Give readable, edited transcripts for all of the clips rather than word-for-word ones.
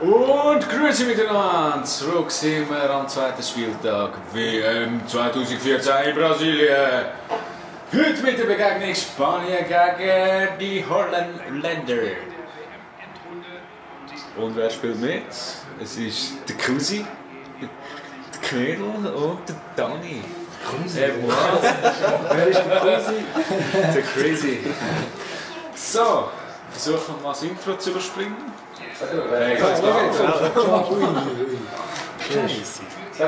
Und grüße miteinander! Zurück sind wir am zweiten Spieltag WM 2014 in Brasilien. Heute mit der Begegnung Spanien gegen die Holländer. Und wer spielt mit? Es ist der Kusi, der Knödel und der Dani. Wer ist der Kusi? Der Crazy. So, versuchen wir mal das Intro zu überspringen. Sag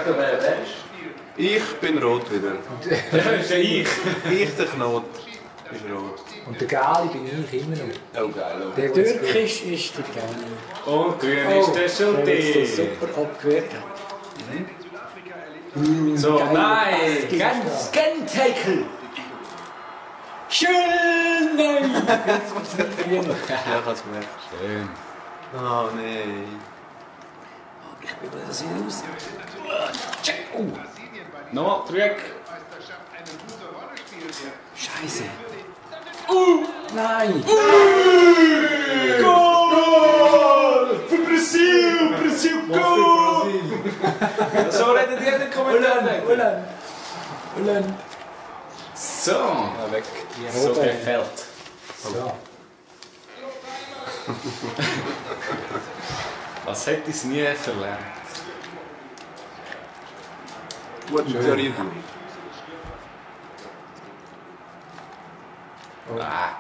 doch, wer ist? Ich bin rot wieder. Das ist ich. Ich, der Knot, ist rot. Und der Gali bin ich immer noch. Oh geil. Oh. Der Türkisch ist der Gali. Und grün ist der Der Schulti. ist super abgewehrt. So, nein, ganz Tackle. Schön! Nein! Ja, ich hab's gemerkt. Schön. Oh nein. Ich bin wieder das hier raus. Nochmal, zurück. Scheiße. Nein! Goal! Für Brasil! Brasil, Goal! So redet ihr in den Kommentaren. Holland. So, Ja, weg. so gefällt. So. Was hätte ich nie verlernt? What do you do? Ah.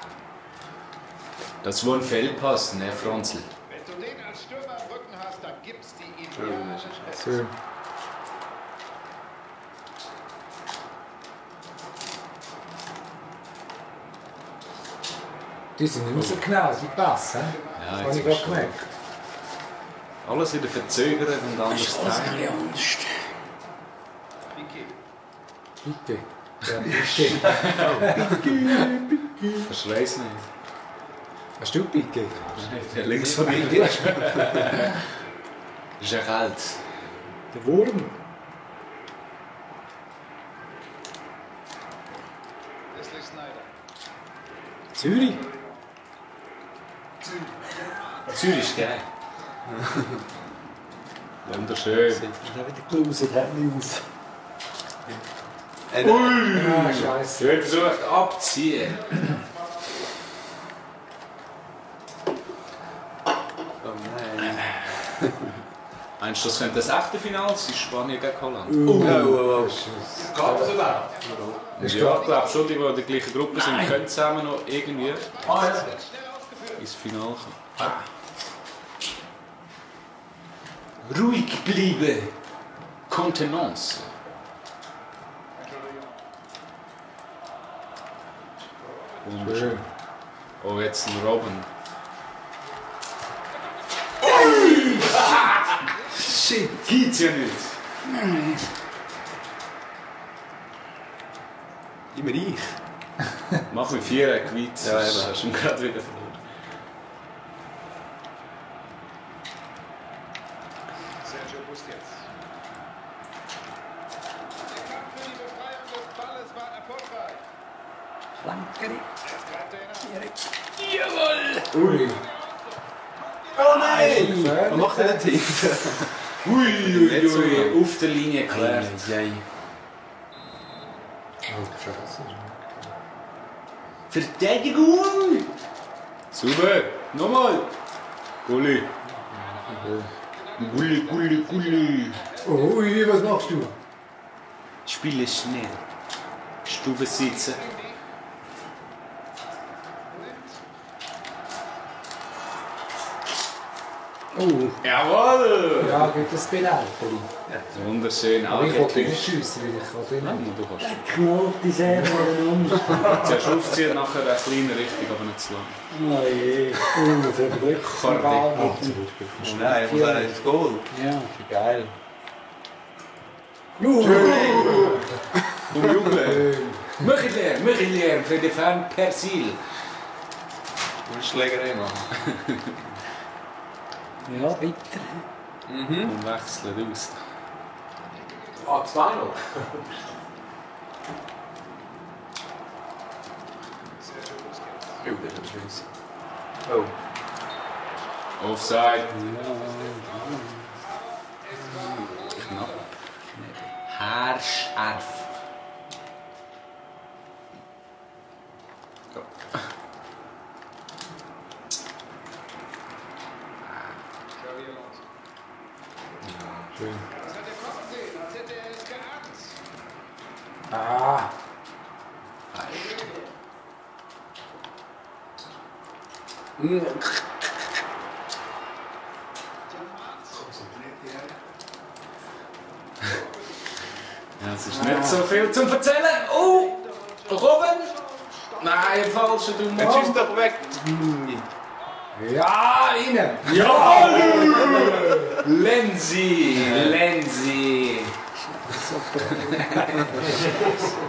Das war ein Fehlpass, ne, Franzl? Wenn du den als Stürmer im Rücken hast, dann gibt's die ideale Chance. Schön. Die sind nicht mehr so genau, die passen. Ja, Das habe ich jetzt gerade gemerkt. Alles wieder verzögert und anders Alles ein teilen. bisschen anders. Bitte. Ja, bitte. Verschrei's nicht. Hast du Bitte? Der links von dir. Gerald. Der Wurm. Wesley Sneijder. Zürich. Zürich ist geil. Wunderschön. Ich habe wieder gelausen, hat mich aus. Ah, Scheiße. Schön versucht abziehen. Oh nein. Meinst du, das könnte das echte Finale sein? Spanien gegen Holland? Oh. Ja, ich glaube schon, die in der gleichen Gruppe sind, können zusammen noch irgendwie ins Finale kommen. Ruhig bleiben. Kontenance. Schön. Oh, jetzt ein Robben. Shit, geht's ja nicht. Immer ich. Mach mit 4 geweiht, Ja, sonst eben. hast du ihn gerade wieder verloren. Sergio Busquets. Der Kampf für die Befreiung des Balles war erfolgreich. Flankeri. Jetzt greift er ihn an. Jawohl! Ui. Oh nein! Was macht der denn? Ui, auf der Linie geklärt. Oh, Scheiße. Verteidigung! Super, nochmal! Gulli! Gulli! Ui, was machst du? Spiele schnell. Stube sitzen. Oh, Jawohl! Ja, gibt es Penalty. Wunderschön, Aber ich wollte nicht angeklickt. schiessen, weil ich kann Nein, nicht. du kannst. Knot die Serie um. Zuerst aufziehen, nachher eine kleine Richtung, aber nicht zu lang. Oh je. Das hat Glück. Kardi. Nein, ich muss auch ins Goal. Ja. Geil. Komm, Junge! Mach ich leer für den Fan Persil. Du musst Schlägerei machen. Ja, bitte. Und wechseln raus. Ah, 2 noch. Oh, das ist schön. Oh. Offside. Knapp. Haarscharf. Ja. Schön. Das hat er kommen sehen, als hätte er es geahnt. Ah. Ja, es ist nicht so viel zum Erzählen. Oh! Robben! Nein, falscher Dummer. Jetzt schießt doch weg. Ja, rein! Ja! Lenzi! Lenzi!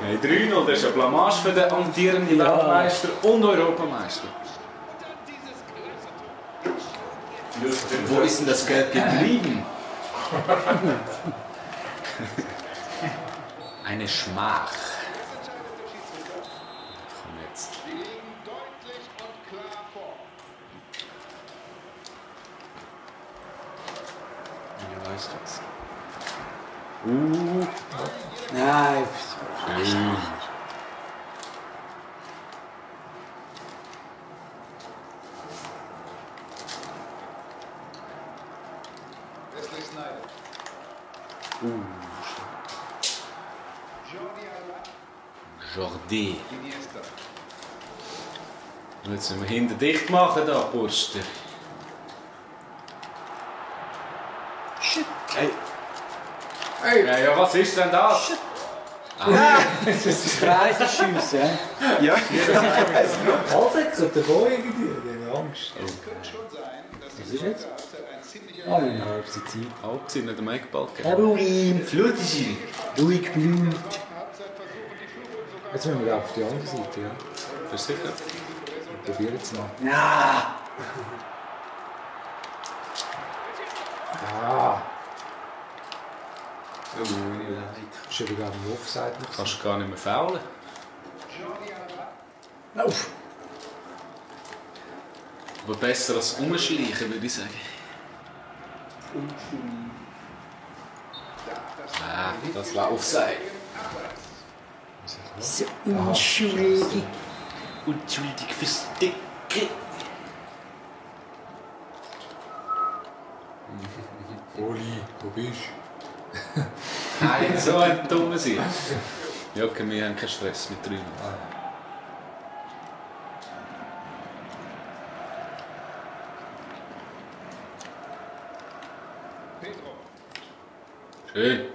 Hey, 3-0, das ist eine Blamage für den amtierenden Weltmeister und Europameister. Wo ist denn das Geld geblieben? Eine Schmach. Komm jetzt. Die liegen deutlich und klar vor. Ja, weißt du was? Nein. Wesley Sneijder. Jordi Alba. Jordi. Iniesta. Jetzt müssen wir hinten dicht machen, da, Burster. Hey. Ja, ja, was ist denn das? Das ist Kreisenschiessen. Ja. Alex hat den Ball irgendwie, die haben Angst. Es könnte schon sein, dass die ist jetzt? zweite Halbzeit ein ziemlicher Ah, in der Halbzeit. Halbzeit nicht am Eckball gegeben. Aber ihm. Flut ist ihn. Ruhig Blut. Halbzeit versuchen die Führung sogar Jetzt müssen wir auf die andere Seite, ja. Das ist sicher. Probieren es mal. Ja. Ah, Oh, ist aber gar nicht Offside noch. Kannst du gar nicht mehr faulen. Jordi Alba. Lauf! Aber besser als umschleichen, würde ich sagen. Ah, das war Offside. So unschuldig. Unschuldig fürs Dicke. Oli, wo bist du? Nein, so ein dummer Sieg. Ja, okay, wir haben keinen Stress mit 3. Pedro. Schön.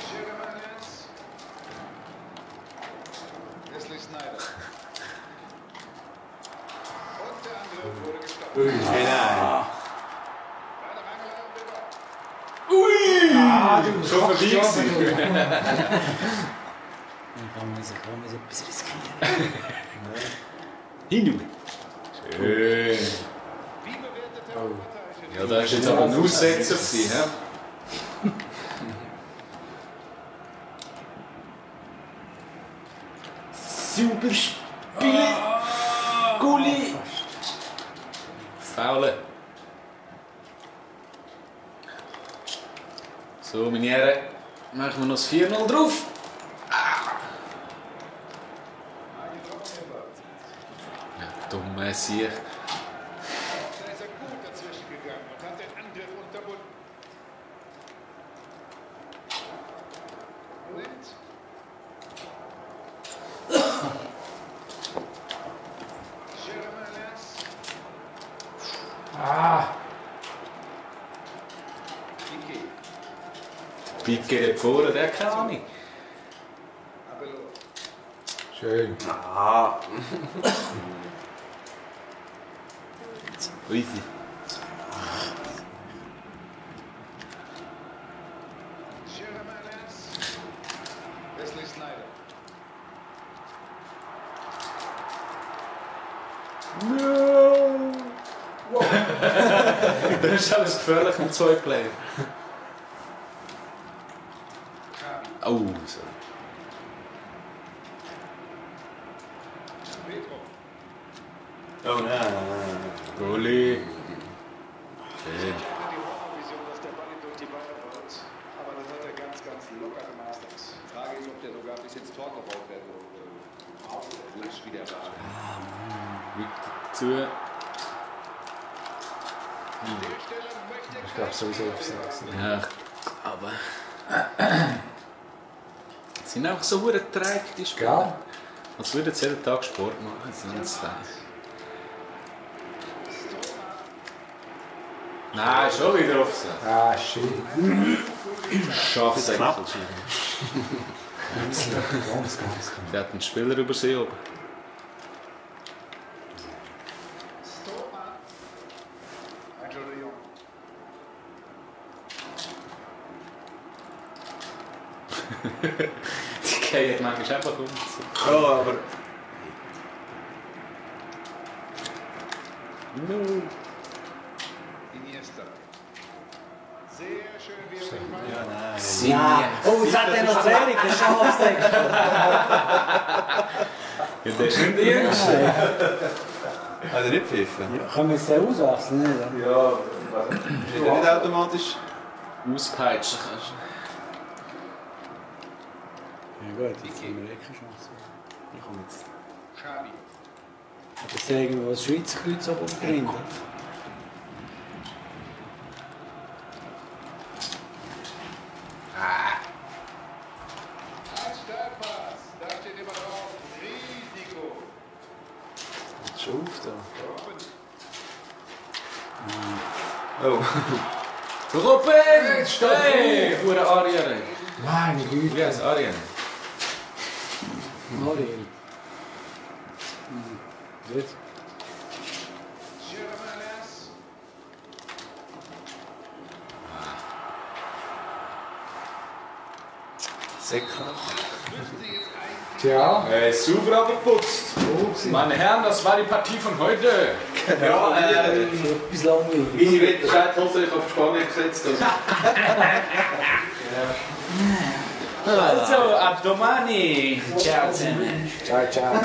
Schiremanes. Wesley Sneijder. Und der Angriff wurde gestoppt. Hey, nein. Werner Mangler und Becker. Schon vorbei gewesen. Ich kann mir etwas riskieren. Hinu. Schön. Wie bewertet der Reportage? Ja, da war jetzt aber ein Aussetzer gewesen, hä? Super Spiel. Gulli. Faulen. So, meine Herren, machen wir noch das 4-0 drauf. Ja, dumme Sieg. Da ist er gut dazwischen gegangen und hat den Angriff unterbunden. Moment. Schiremanes. Ah, Piqué. Piqué dort vorne, der keine Ahnung. Abelot. schön. Ah. Easy. Schiremanes. Wesley Sneijder. Das ist alles gefährlich mit 2 Playern. Oh, so. Pedro. Oh nein. Goalie. Schön. Die Horrorvision, dass der Ball ihm durch die Beine rollt. Aber das hat er ganz, ganz locker gemeistert. Frage ist, ob der sogar bis ins Tor gebaut werden wird, wie der war. Weiter zu. Ich glaube sowieso auf Sachsen. Ja, aber. Sind einfach so hure träge, die Spieler. Ja. Als würden sie jeden Tag Sport machen. Sonst nein, schon wieder Offside. Ah, shit. Schafft Knapp. Ganz knapp. Der hat einen Spieler übersehen oben. Entschuldigung. Die gehen manchmal einfach um. Ja, aber... No. Iniesta. Sehr schön, wie er den Ball Ja, nein. Ja. Oh, jetzt hat er noch Zährig, der Schafsteck. Ja, der ist nicht der Jüngste. Hat er nicht pfiffen? Ja, können wir jetzt den auswechseln, nicht? Ja, ist er nicht automatisch? Auspeitschen kannst Ja gut, jetzt haben wir eh keine Chance. Ich komme jetzt. Xavi. Aber jetzt irgendwo das Schweizer Kreuz oben drin. Ein Steilpass. Da steht immer drauf. Risiko. Jetzt schon auf da. Robben. Oh. du. Robin! Steh! Hure Arien. Meine Güte. Wie heißt Arien? Mariel. Gut. Germanes. Säcker. Tja. Super abgeputzt. Meine Herren, das war die Partie von heute. Ja, Etwas langweilig. meine Wetterscheidhose ich auf Spanien gesetzt. Also, ab domani. Ciao zusammen. Ciao, ciao.